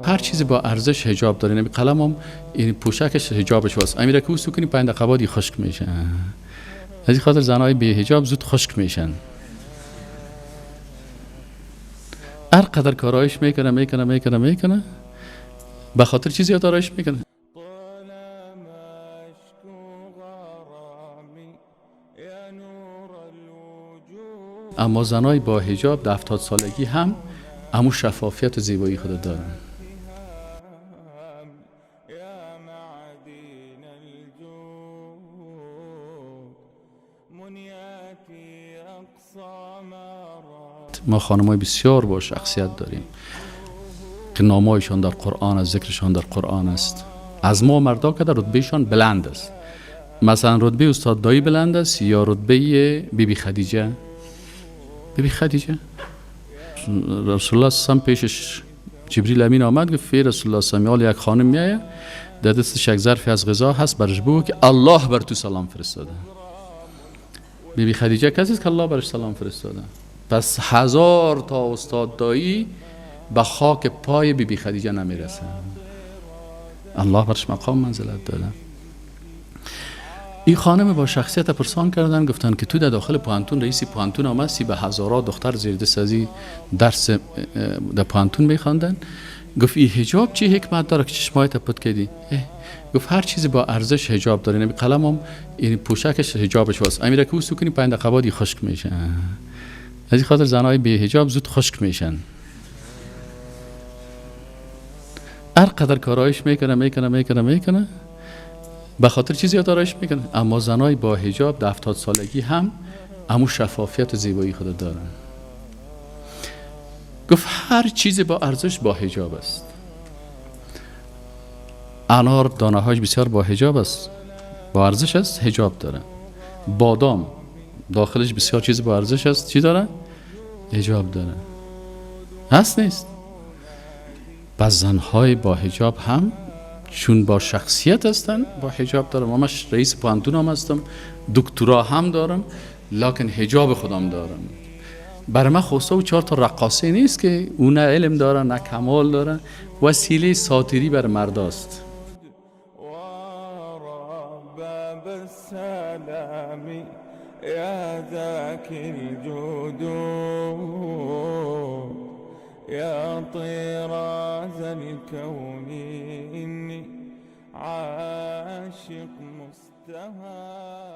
هر چیزی با ارزش حجاب داره. یعنی قلمم این پوشکش حجابش واسه امیره که اوسو کنی 5 دقیقه بعد خشک میشه. از این خاطر زنای بی حجاب زود خشک میشن. هر قدر کارایش میکنه میکنه میکنه میکنه، به خاطر چیزی آرایش میکنه. اما زنای با حجاب در 70 سالگی هم امو شفافیت و زیبایی خود دارن. ما خانمای بسیار با شخصیت داریم که نامایشان در قرآن است، ذکرشان در قرآن است. از ما مردا که در رتبهشان بلند است، مثلا رتبه استاد دایی بلند است یا رتبه بی بی خدیجه. بی بی خدیجه رسول الله صلی پیشش جبریل امین آمد، گفت فی رسول الله صلی الله، یک خانم میایه در دستش یک ظرفی از غذا هست، برش بگو که الله بر تو سلام فرستاده. بی بی خدیجه کسی است که الله برش سلام فرستاده. پس 1000 تا استاد دایی به خاک پای بی بی خدیجه نمیرسه. الله برش مقام منزلت داده. این خانم با شخصیت پرسان کردن، گفتن که تو در داخل پوهنتون رئیس پوهنتون آمدی، به هزارها دختر زیر دست از درس در پوهنتون میخواندن. گفت این حجاب چی حکمت داره که چشمایت پت کردی؟ گفت هر چیزی با ارزش حجاب داره. یعنی قلمم این پوشکش حجابش واسه امیره که اوسو کنی 5 دقیقه بعد خشک میشه. از این خاطر زنای بی حجاب زود خشک میشن. هر قدر کارایش میکنه میکنه میکنه میکنه، به خاطر چیزی آرایش میکنه. اما زنای با حجاب در 70 سالگی هم امو شفافیت و زیبایی خود دارن. گفت هر چیزی با ارزش با حجاب است. انار دانه هاش بسیار با حجاب است، با ارزش است، حجاب داره. بادام داخلش بسیار چیز با ارزش است، چی داره؟ حجاب داره. هست نیست؟ پس زنهای با حجاب هم چون با شخصیت هستن با حجاب دارم. من رئیس پوهنتون هم هستم، دکترا هم دارم، لکن حجاب خودم دارم. برای من خواسته و 4 تا رقاصه نیست که اون نه علم داره نه کمال داره، وسیله ساتری بر مرداست. يا طراز الكون إني عاشق مستهام.